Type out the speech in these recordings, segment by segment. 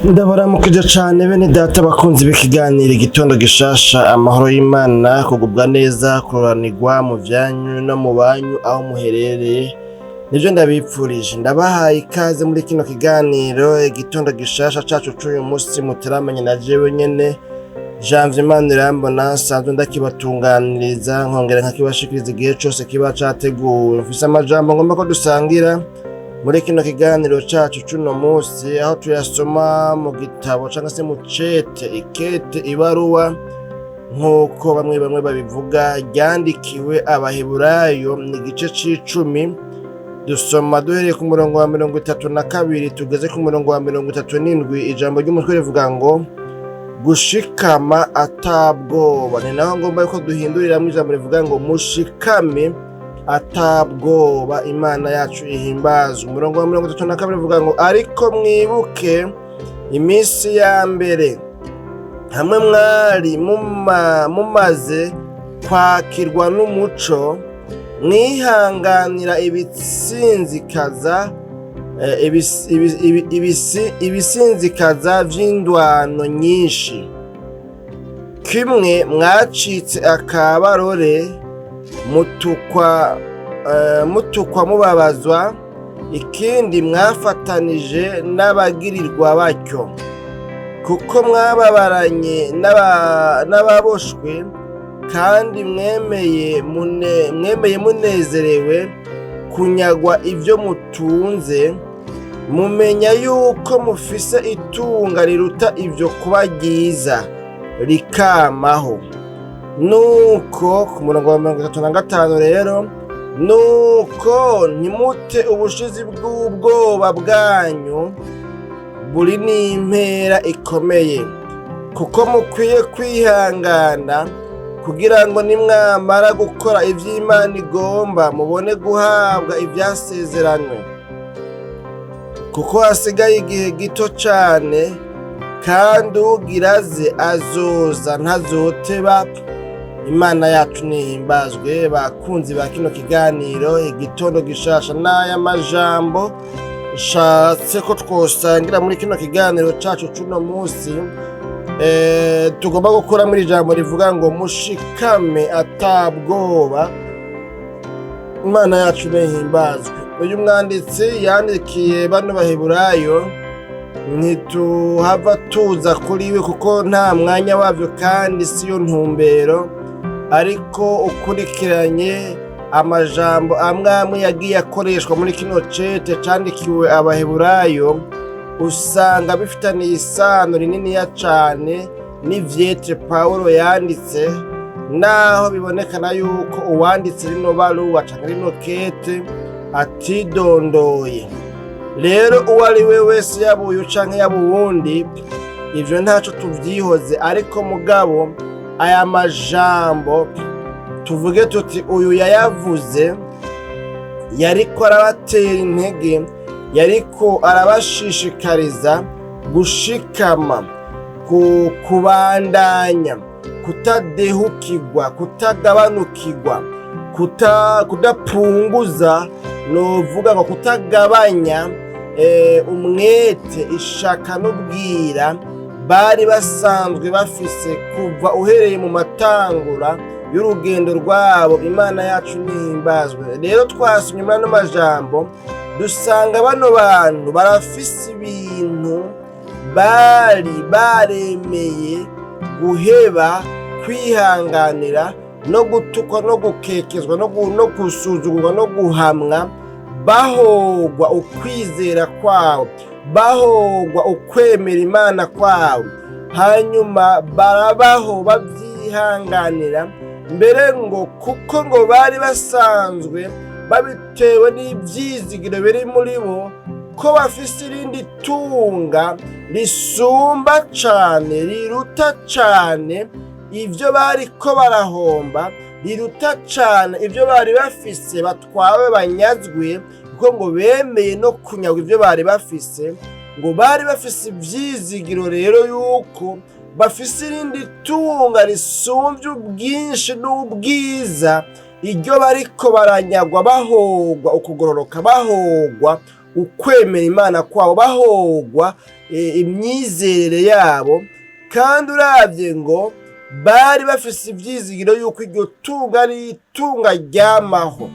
Ndabaramukije cane bene data bakunzi b'ikiganiro Igitondo Gishasha. Amahoro y'Imana, kugubwa neza, kuroranirwa mu vyanyu no mu banyu aho muherereye, nivyo ndabipfurije. Ndabahaye ikaze muri kino kiganiro Igitondo Gishasha cacu c'uyu musi, muteramanye na jewe nyene Janvier Manirambona, nsanzwe ndakibatunganiriza nkongera nkakibashikiriza igihe cose kiba categuwe. Mfise amajambo ngomba ko dusangira muri kino kiganiro cacu c'uno musi, aho tuyasoma mu gitabo canke se mu cete, ikete, ibaruwa nk'uko bamwe bamwe babivuga, ryandikiwe Abaheburayo. Ni igice c'icumi, dusoma duhereye ku murongo wa 32 tugeze ku murongo wa 37. Ijambo ry'umutwe rivuga ngo "Gushikama atabwoba". Ni naho ngomba yuko duhinduriramwo ijambo rivuga ngo "Mushikame atabwoba". Imana yacu ihimbazwe. Umurongo wa 32 uvuga ngo: "Ariko mwibuke iminsi ya mbere, hamwe mwari mumaze kwakirwa n'umuco, mwihanganira ibisinzikaza ibisinzikaza vy'indwano nyinshi. Kimwe mwacitse akabarore, mutukwa, mubabazwa; ikindi mwafatanije n'abagirirwa batyo, kuko mwababaranye n'ababoshwe, kandi mwemeye munezerewe kunyagwa ibyo mutunze, mumenya yuko mufise itunga riruta ibyo kuba ryiza rikamaho." Nuko ku murongo wa 35 rero: "Nuko ntimute ubushizi bw'ubwoba bwanyu, buri n'impera ikomeye, kuko mukwiye kwihangana, kugira ngo nimwamara gukora ivy'Imana igomba, mubone guhabwa ivyasezeranywe. Kuko hasigaye igihe gito cane, kandi ugira aze azoza, ntazoteba." Imana yacu nihimbazwe. Bakunzi ba kino kiganiro Igitondo Gishasha, n'aya majambo nshatse ko twosangira muri kino kiganiro cacu c'uno musi. Tugomba gukura muri ijambo rivuga ngo "Mushikame atabwoba". Imana yacu nihimbazwe. Uyu mwanditsi yandikiye bano Baheburayo, ntituhava tuza kuri we kuko nta mwanya wabyo kandi siyo ntumbero, ariko ukurikiranye amajambo amwe amwe yagiye akoreshwa muri kino cete candikiwe Abaheburayo, usanga bifitaniye isano rininiya cane n'ivyete Pawulo yanditse, naho bibonekana yuko uwanditse rino baruwa canke rino kete atidondoye. Rero uwo ari we wese, yaba uyu canke yaba uwundi, ivyo ntaco tuvyihoze, ariko mugabo aya majambo tuvuge tuti uyu yayavuze yariko arabatera intege, yariko arabashishikariza gushikama, kubandanya, kutadehukirwa, kutagabanukirwa, kudapunguza, novuga ngo kutagabanya umwete, ishaka n'ubwira bari basanzwe bafise kuva uhereye mu matangura y'urugendo rwabo. Imana yacu nihimbazwe. Rero twasomye muri ano majambo, dusanga bano bantu barafise ibintu bari baremeye guheba, kwihanganira no gutukwa no gukekezwa no gusuzugurwa no guhamwa, bahogwa ukwizera kwabo, bahogwa ukwemera Imana kwabo. Hanyuma barabaho babyihanganira, mbere ngo kuko ngo bari basanzwe babitewe n'ibyizigiro biri muri bo, ko bafise irindi tunga risumba cane, riruta cane ibyo bariko barahomba, riruta cane ibyo bari bafise batwawe, banyazwe, kuko ngo bemeye no kunyagwa ibyo bari bafise. Ngo bari bafise ivyizigiro rero yuko bafise irindi tunga risumvye ubwinshi n'ubwiza iryo bariko baranyagwa, bahogwa ukugororoka, bahogwa Ukwemera Imana kwabo, bahogwa imyizerere yabo. Kandi uravye ngo bari bafise ivyizigiro yuko iryo tunga ari itunga ryamaho.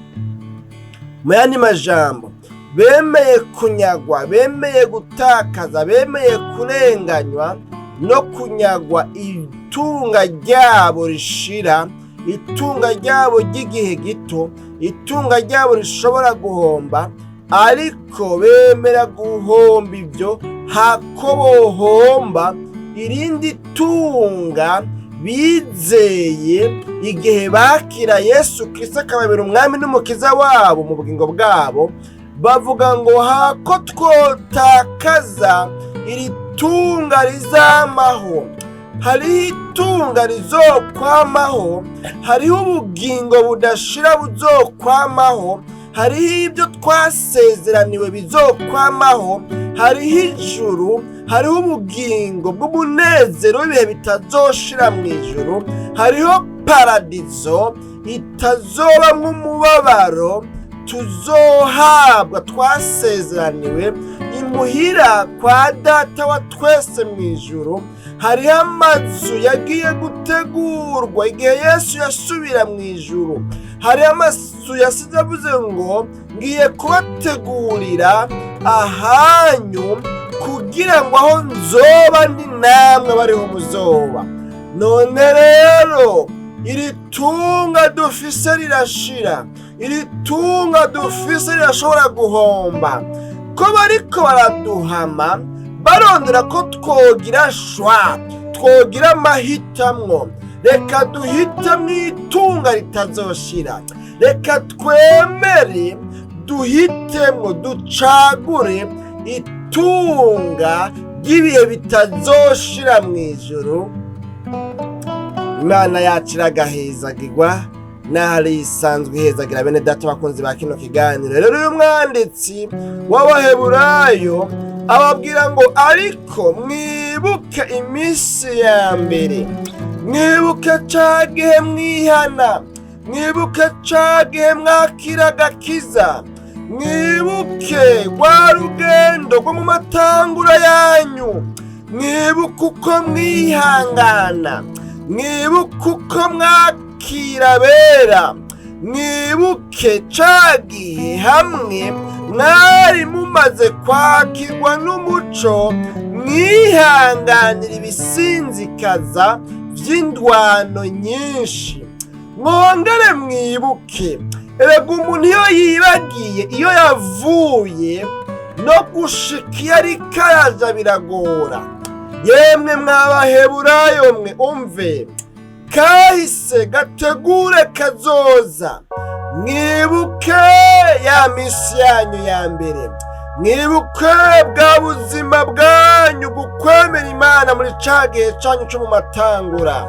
Mu yandi majambo, bemeye kunyagwa, bemeye gutakaza, bemeye kurenganywa no kunyagwa itunga ryabo rishira, itunga ryabo ry'igihe gito, itunga ryabo rishobora guhomba, ariko bemera guhomba ibyo hako bohomba irindi tunga bizeye igihe bakira Yesu Kristo akababera umwami n'umukiza wabo mu bugingo bwabo. Bavuga ngo hako twotakaza iri tunga rizamaho, hariho itunga rizokwamaho, hariho ubugingo budashira buzokwamaho, hariho ibyo twasezeraniwe bizokwamaho, hariho ijuru, hariho ubugingo bw'umunezero w'ibihe bitazoshira mu ijuru, hariho paradizo itazobamwo umubabaro tuzohabwa, twasezeraniwe imuhira kwa Data wa twese mu ijuru. Hariho amazu yagiye gutegurwa igihe Yesu yasubira mu ijuru. Hariho amazu yasize avuze ngo: "Ngiye kubategurira ahanyu kugira ngo aho nzoba ndi namwe bariho muzoba." None rero iri tunga dufise rirashira, iri tunga dufise rirashobora guhomba. Ko bariko baraduhama barondera ko twogira choix, twogira amahitamwo, reka duhitemwo itunga ritazoshira. Reka twemere duhitemwo, ducagure itunga ry'ibihe bitazoshira mu ijuru. Imana yacu iragahezagirwa n'ahari isanzwe ihezagira. Bene Data bakunzi ba kino kiganiro, rero uyu mwanditsi w'Abaheburayo ababwira ngo: "Ariko mwibuke iminsi ya mbere, mwibuke ca gihe mwihana, mwibuke ca gihe mwakira agakiza, mwibuke rwa rugendo rwo mu matangura yanyu, mwibuke uko mwihangana, mwibuke uko mwakira abera, mwibuke ca gihe hamwe mwari mumaze kwakirwa n'umuco, mwihanganira ibisinzikaza vy'indwano nyinshi. Mwongere mwibuke." Erega umuntu iyo yibagiye iyo yavuye no gushika iyo ariko araja biragora. Yemwe mwabaheburayo mwe, umve, kahise gategure kazoza. Mwibuke ya misi yanyu ya mbere, mwibuke bwa buzima bwanyu bukwemera Imana muri ca gihe canyu co mu matangura,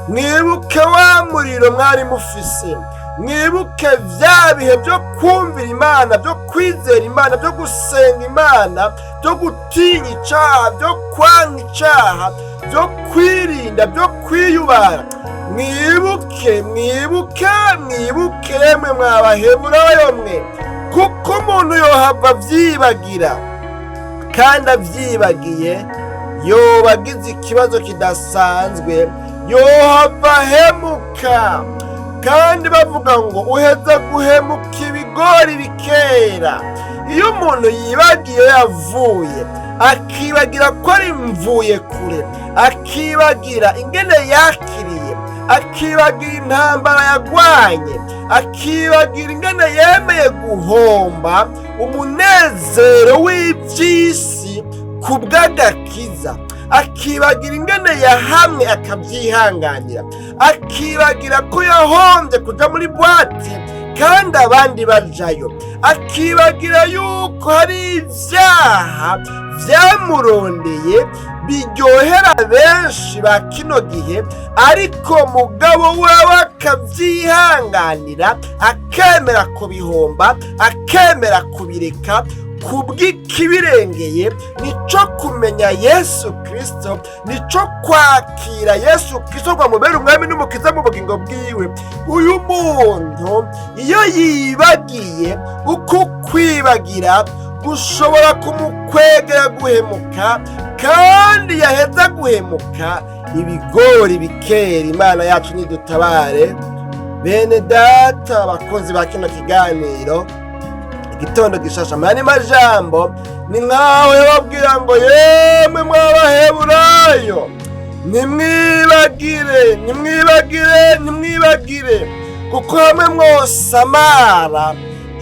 mwibuke wa muriro mwari mufise, mwibuke vya bihe byo kumvira Imana, byo kwizera Imana, byo gusenga Imana, byo gutinya icaha, byo kwanga icaha, byo kwirinda, byo kwiyubara. Mwibuke, mwibuke, mwibuke mwe mwabaheburayo mwe, kuko umuntu yohava avyibagira, kandi avyibagiye yoba agize ikibazo kidasanzwe, yohava ahemuka. Kandi bavuga ngo uheza guhemuka ibigori bikera. Iyo umuntu yibagiye yavuye, akibagira ko ari mvuye kure, akibagira ingene yakiriye, akibagira intambara yagwanye, akibagira ingene yemeye guhomba umunezero w'iby'isi ku bw'agakiza, akibagira ingene yahamwe akabyihanganira, akibagira ko yahombye kuja muri boîte kandi abandi bajayo, akibagira yuko hari ibyaha byamurondeye biryohera benshi ba kino gihe, ariko mugabo wewe akabyihanganira, akemera kubihomba, akemera kubireka kubw'ikibirengeye, nico kumenya Yesu Kristo, nico kwakira Yesu Kristo ngo amubere umwami n'umukiza mu bugingo bwiwe. Uyu muntu iyo yibagiye, uku kwibagira Gushobora kumukwegera guhemuka, kandi yaheza guhemuka ibigori bikera. Imana yacu nidutabare. Bene data, abakunzi ba kino kiganiro Igitondo Gishasha, mani majambo ni nkaho yababwira ngo: "Yemwe mw'Abaheburayo, nimwibagire, nimwibagire, nimwibagire, kuko hamwe mwosamara,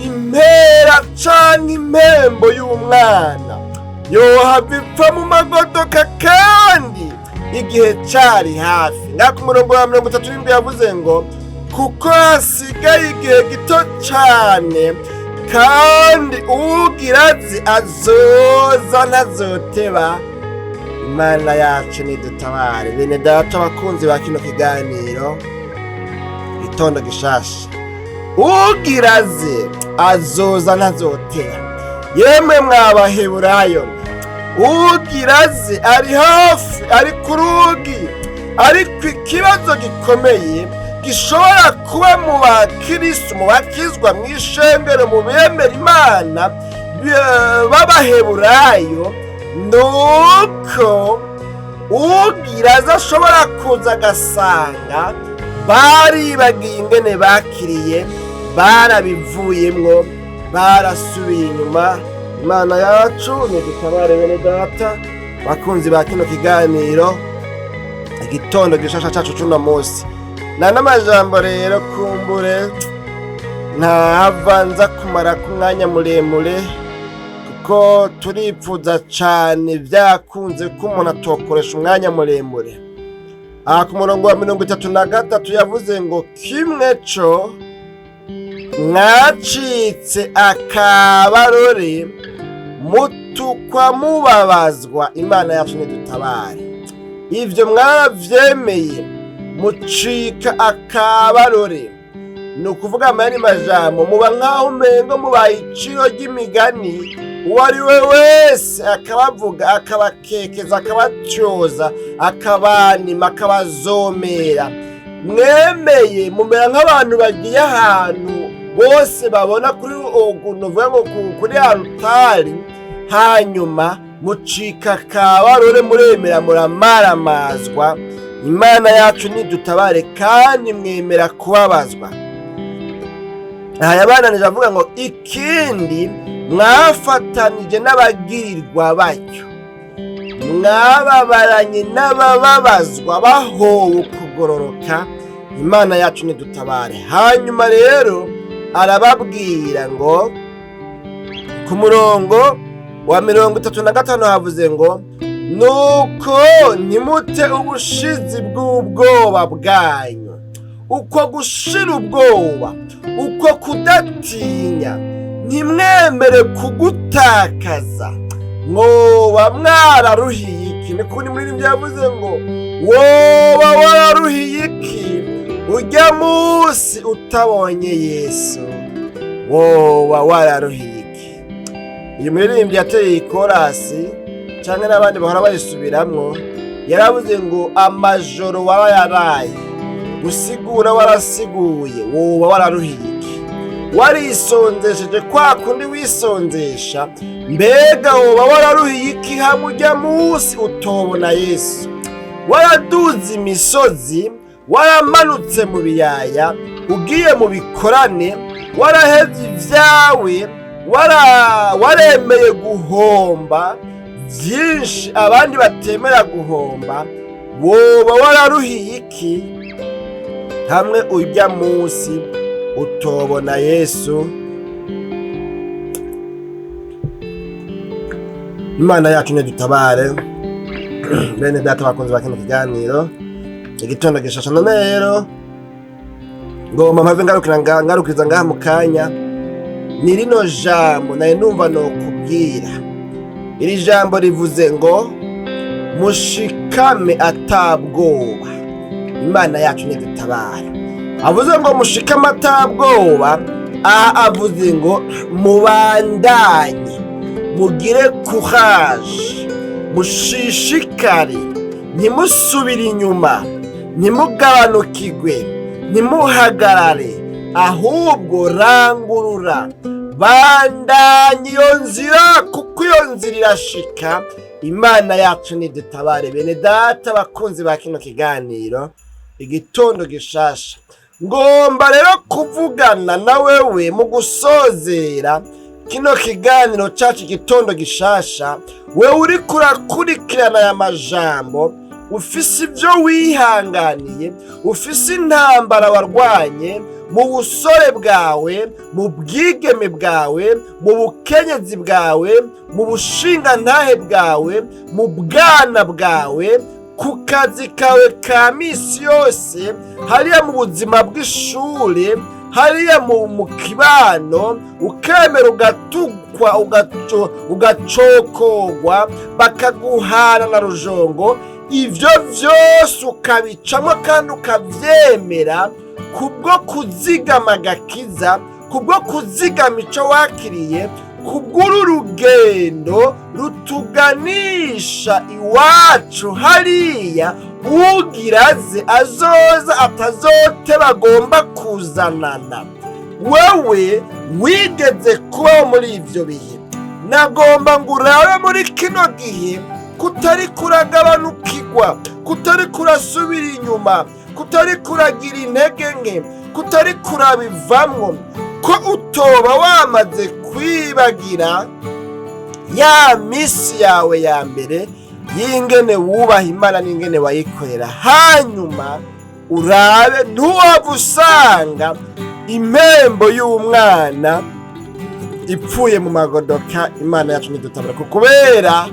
impera canke impembo y'umwana yohava ipfa mu magodoka, kandi igihe cari hafi." Ngaho ku murongo wa 37 yavuze ngo: "Kuko hasigaye igihe gito cane, kandi uwugira azi azoza ntazoteba." Imana yacu nidutabare. Bene data, abakunzi ba kino kiganiro Gitondo Gishasha, ugira aze azoza ntazoteba. Yemwe mw'Abaheburayo, ugira aze ari hafi, ari ku rugi. Ariko ikibazo gikomeye gishobora kuba mu bakristu, mu bakizwa, mu ishengero, mu bemera Imana b'Abaheburayo, nuko ugira aza ashobora kuza agasanga baribagiye ingene bakiriye, barabivuyemwo, barasubiye inyuma. Imana yacu nidutabare. Bene data, bakunzi ba kino kiganiro Igitondo Gishasha cacu cuno munsi, nta n'amajambo rero kumbure ntahava nza kumara ku mwanya muremure, kuko turipfuza cane vyakunze ko umuntu atokoresha umwanya muremure. Aha ku murongo wa 33 yavuze ngo: "Kimwe co mwacitse akabarore, mutukwa, mubabazwa." Imana yacu nidutabare. Ivyo mwaravyemeye, mucika akabarore, ni ukuvuga amayani majambo muba nk'aho umengo mubaye iciro ry'imigani, uwo ari we wese akabavuga, akabakekeza, akabacyoza, akabanima, akabazomera. Mwemeye mumera nk'abantu bagiye ahantu bose babona kuri uvuga ngo kuri arutari, hanyuma mucika akabarore, muremera, muramaramazwa. Imana yacu nidutabare. Kandi mwemera kubabazwa. Aha yabananije avuga ngo: "Ikindi mwafatanije n'abagirirwa batyo, mwababaranye n'abababazwa bahowe ukugororoka." Imana yacu nidutabare. Hanyuma rero arababwira ngo ku murongo wa 35 havuze ngo: "Nuko ntimute ubushizi bw'ubwoba bwanyu." Uko gushira ubwoba, uko kudatinya, ntimwemere kugutakaza. Mwoba mwararuhiye iki? Ni kundi muri yavuze ngo: "Woba wararuhiye iki ujya munsi utabonye Yesu? Woba wararuhiye iki?" Uyu muririmbyi yateye ikorasi cyangwa n'abandi bahora bayisubiramwo, yaravuze ngo: "Amajoro waba yaraye gusigura, warasiguye, woba wararuhiye iki? Warisonzesheje kwa kundi wisonzesha, mbega woba wararuhiye iki hamwe ujya munsi utobona Yesu? Waraduze imisozi, waramanutse mu biyaya, ugiye mu bikorane, warahevye ivyawe, waremeye guhomba byinshi abandi batemera guhomba, woba wararuhiye iki hamwe ujya munsi utobona Yesu?" Imana yacu nidutabare. Bene data, bakunze ba kino kiganiro Igitondo Gishasha, none rero ngomba mpave ngarukira ngarukiriza ngaha mu kanya. Ni rino jambo nari numva nokubwira. Iri jambo rivuze ngo: "Mushikame atabwoba." Imana yacu nidutabara. Avuze ngo mushikame atabwoba, aha avuze ngo mubandanye, mugire courage, mushishikare, ntimusubire inyuma, ntimugabanukigwe, ntimuhagarare, ahubwo rangurura. Bandanya iyo nzira, kuko iyo nzira irashika. Imana yacu nidutabare. Bene data bakunzi ba kino kiganiro Igitondo Gishasha, ngomba rero kuvugana na wewe mu gusozera kino kiganiro cacu Igitondo Gishasha. Wewe uriko urakurikirana aya majambo, ufise ibyo wihanganiye, ufise intambara warwanye mu busore bwawe, mu bwigeme bwawe, mu bukenyezi bwawe, mu bushingantahe bwawe, mu bwana bwawe, ku kazi kawe ka misi yose, hariya mu buzima bw'ishure, hariya mu kibano, ukemera ugatukwa, ugacokogwa, bakaguhana na rujongo, ivyo vyose ukabicamo kandi ukavyemera kubwo kuzigama agakiza, kubwo kuzigama ico wakiriye, kubw'uru rugendo rutuganisha iwacu hariya ugiraze azoza atazoteba agomba kuzanana. Wewe wigeze kubaho muri ivyo bihe, nagomba ngo urabe muri kino gihe kutari kuragabanukirwa, kutari kurasubira inyuma, kutari kuragira intege nke, kutari kurabivamwo, ko utoba wamaze kwibagira ya misi yawe ya mbere y'ingene wubaha Imana n'ingene wayikorera. Hanyuma urabe ntuwava usanga impembo y'umwana ipfuye mu magodoka. Imana yacu ntidutabara, kubera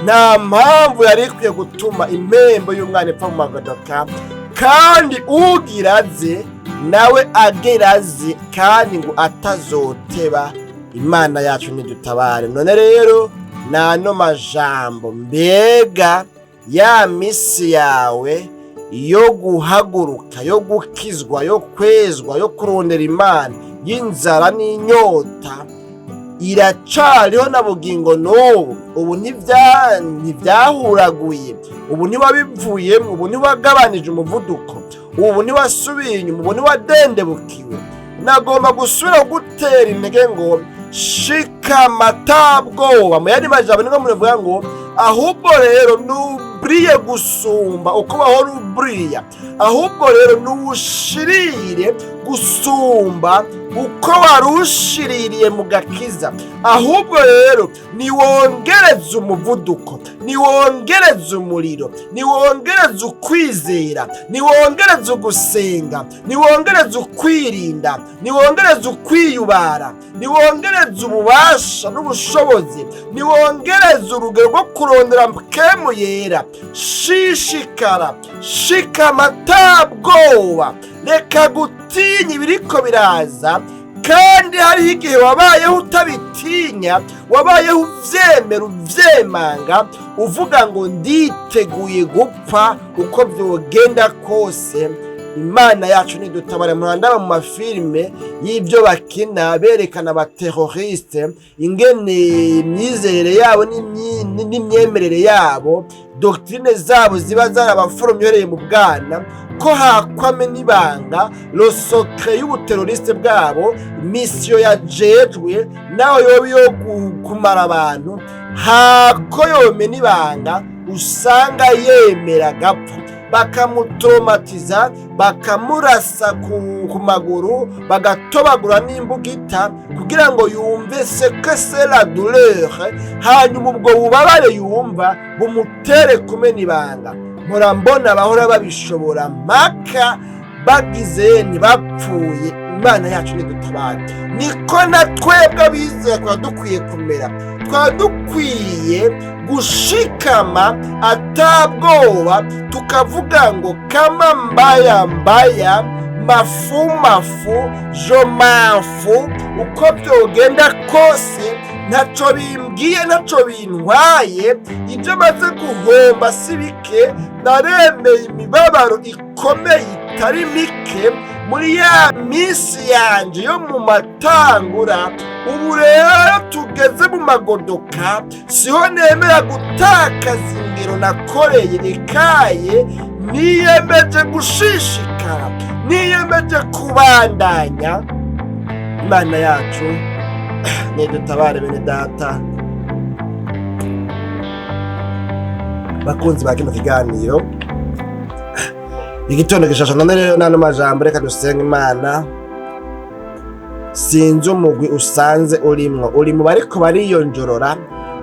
nta mpamvu yari ikwiye gutuma impembo y'umwana ipfa mu magodoka, kandi ugira aze nawe ageraze kandi ngo atazoteba. Imana yacu ntidutabare. None rero nano majambo, mbega ya misi yawe yo guhaguruka, yo gukizwa, yo kwezwa, yo kurondera Imana, y'inzara n'inyota, iracariho na bugingo n'ubu? Ubu ntibyahuraguye, ubu ntiwabivuyemo, ubu ntiwagabanije umuvuduko, ubu ntiwasubiye inyuma, ubu ntiwadendebukiwe. Nagomba gusubira gutera intege ngo shikama atabwoba. Mu yandi majambo ni nko mubivuga ngo ahubwo rero nuburiye gusumba uko wahora uburiya, ahubwo rero nuwushirire gusumba uko wari ushiririye mu gakiza, ahubwo rero niwongereze umuvuduko, niwongereze umuriro, niwongereze ukwizera, niwongereze ugusenga, niwongereze ukwirinda, niwongereze ukwiyubara, niwongereze ububasha n'ubushobozi, niwongereze urugero rwo kurondera Mpwemu Yera. Shishikara, shikama atabwoba, reka gutinya ibiriko biraza. Kandi hariho igihe wabayeho utabitinya, wabayeho uvyemera, uvyemanga, uvuga ngo nditeguye gupfa uko vyogenda kose. Imana yacu nidutabara. Murandaba mu mafilime y'ibyo bakina berekana abateroriste, ingene imyizerere yabo n'imyemerere yabo, doctrine zabo ziba zarabaforomye uhereye mu bwana, ko hakwame n'ibanga le secret y'ubuteroriste bwabo, mission yajejwe naho yoba iyo kumara abantu, hako yome n'ibanga usanga yemera agapfa, bakamutomatiza, bakamurasa ku maguru, bagatobagura n'imbugita kugira ngo yumve ce que c'est la douleur, hanyuma ubwo bubabare yumva bumutere kumena ibanga. Mpora mbona bahora babishobora mpaka bagize ntibapfuye. Imana yacu nidutabare. Niko na twebwe abizera twaba dukwiye kumera, twaba dukwiye gushikama atabwoba, tukavuga ngo kama mbaya mbaya, mafu mafu, je m'en fous, uko byogenda kose ntaco bimbwiye, ntaco bintwaye. Ibyo maze guhomba si bike, naremeye imibabaro ikomeye itari mike muri ya minsi yanje yo mu matangura. Ubu rero tugeze mu magodoka, siho nemera gutakaza ingero nakoreye ikaye. Niyemeje gushishikara, niyemeje kubandanya. Imana yacu Nidutabare bene data bakunzi ba kino kiganiro Igitondo Gishasha. None rero n'ano majambo, reka dusenga Imana. Sinzi umugwi usanze urimwo, uri mu bariko bariyonjorora,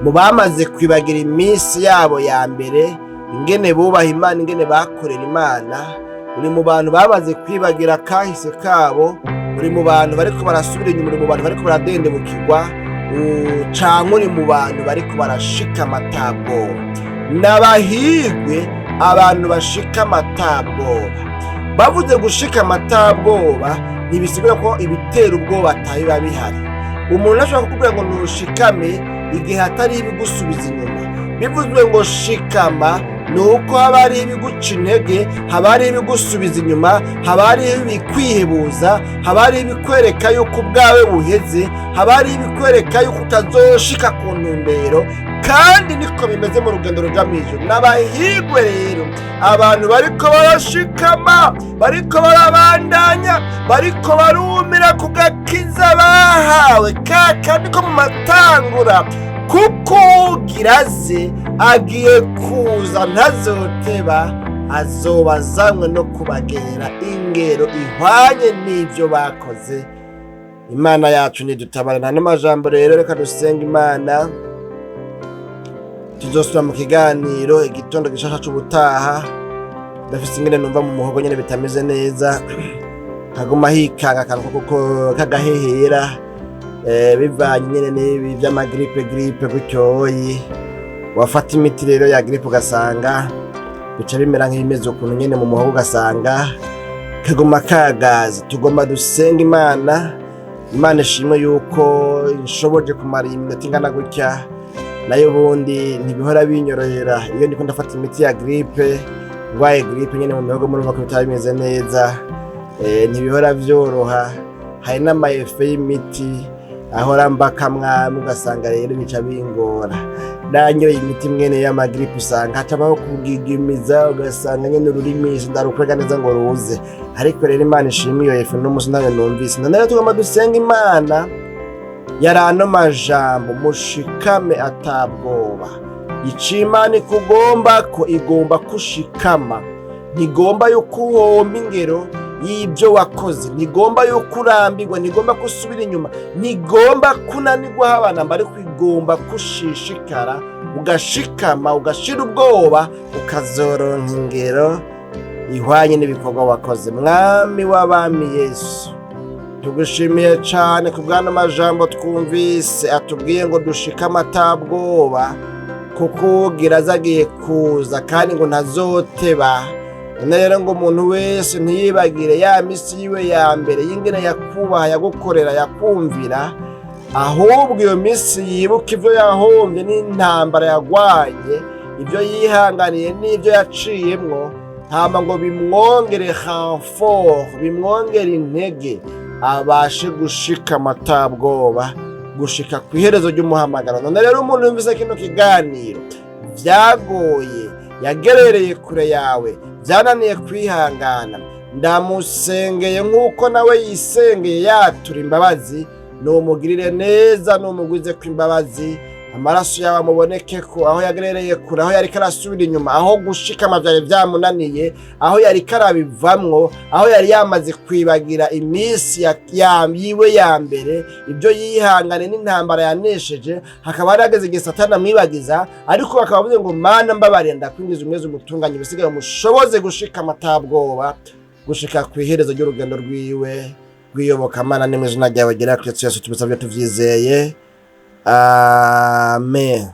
mu bamaze kwibagira iminsi yabo ya mbere, ingene bubaha Imana, ingene bakorera Imana. Uri mu bantu bamaze kwibagira kahise kabo, uri mu bantu bariko barasubira inyuma, uri mu bantu bariko baradendebukirwa, canke uri mu bantu bariko barashika amatabwoba. N'abahigwe abantu bashika amatabwoba. Bavuze gushika amatabwoba, ntibisigura ko ibitera ubwoba atabiba bihari. Umuntu ashobora kukubwira ngo ntushikame igihe hatari ibigusubiza inyuma. Bivuzwe ngo shikama, ni uko haba hari ibiguca intege, haba hari ibigusubiza inyuma, haba hari ibikwihebuza, haba hari ibikwereka yuko ubwawe buheze, haba hari ibikwereka yuko utazoshika ku ntumbero. Kandi niko bimeze mu rugendo ruja mw'ijuru. N'abahigwe rero abantu bariko barashikama, bariko barabandanya, bariko barumira ku gakiza bahawe, ka kandi ko mu matangura, kuko ugira aze agiye kuza ntazoteba, azoba azanywe no kubagera ingero ihwanye n'ibyo bakoze. Imana yacu nidutabara. Nta n'amajambo rero, reka dusenga Imana. Tuzosubira mu kiganiro Igitondo Gishasha c'ubutaha. Ndafise ingene numva mu muhogo nyene bitameze neza, kaguma hikanga akantu kuko k'agahehera, bivanye nyene n'ibi vy'amagrippe, grippe gutyoyi. Wafata imiti rero ya grippe, ugasanga bica bimera nk'ibimeze ukuntu nyene mu muhogo, ugasanga kaguma kagaza. Tugomba dusenga Imana. Imana ishimwe yuko inshoboje kumara iyi minota ingana gutya, nayo ubundi ntibihora binyorohera iyo ndiko ndafata imiti ya grippe, ndwaye grippe nyene mu mihogo. Murumva ko bitaba bimeze neza, ntibihora vyoroha. Hari n'ama effets y'imiti ahora mbakamwamwe, ugasanga rero bica bingora. Nanyoye imiti mwene y'amagrippe, usanga hacabaho kugigimiza, ugasanga nyene ururimi ndarukwega neza ngo ruze. Ariko rero Imana ishimwe, iyo effet n'umunsi ntayo numvise. None rero tugomba dusenga Imana. Yari ano majambo: mushikame atabwoba. Ico Imana ikugomba ko igomba kushikama, ntigomba yuko uhomba ingero y'ibyo wakoze, ntigomba yuko urambirwa, ntigomba ko usubira inyuma, ntigomba kunanirwa habana mba, ariko igomba kushishikara ugashikama, ugashira ubwoba, ukazoronka ingero ihwanye n'ibikorwa wakoze. Mwami w'abami Yesu, tugushimiye cane ku bw'ano majambo twumvise atubwiye ngo dushikame atabwoba, kuko ugira aza agiye kuza kandi ngo ntazoteba. None rero ngo umuntu wese ntiyibagire ya misi yiwe ya mbere y'ingene yakubaha, yagukorera, yakumvira, ahubwo iyo misi yibuka ivyo yahombye n'intambara yagwanye, ibyo yihanganiye n'ibyo yaciyemwo, hama ngo bimwongere renfort, bimwongere intege, abashe gushika amatabwoba gushika ku iherezo ry'umuhamagaro. None rero umuntu yumvise kino kiganiro vyagoye, yagerereye kure yawe, byananiye kwihangana, ndamusengeye nk'uko nawe yisengeye yatura imbabazi. Numugirire neza, numugwize ko imbabazi, amaraso yawe amuboneke ko aho yagerereye kure, aho yariko arasubira inyuma, aho gushikama vyari vyamunaniye, aho yariko arabivamwo, aho yari yamaze kwibagira iminsi yiwe ya mbere, ibyo yihangane n'intambara yanesheje, hakaba hari hageze igihe Satani amwibagiza. Ariko bakaba bavuze ngo: "Mana mbabarira, ndakwingiza umwezi umutunganye, ibisigaye umushoboze gushikama atabwoba gushika ku iherezo ry'urugendo rwiwe rw'iyobokamana." Ni mu izina ryawe ryera Kristo Yesu tubisabye tuvyizeye, amen.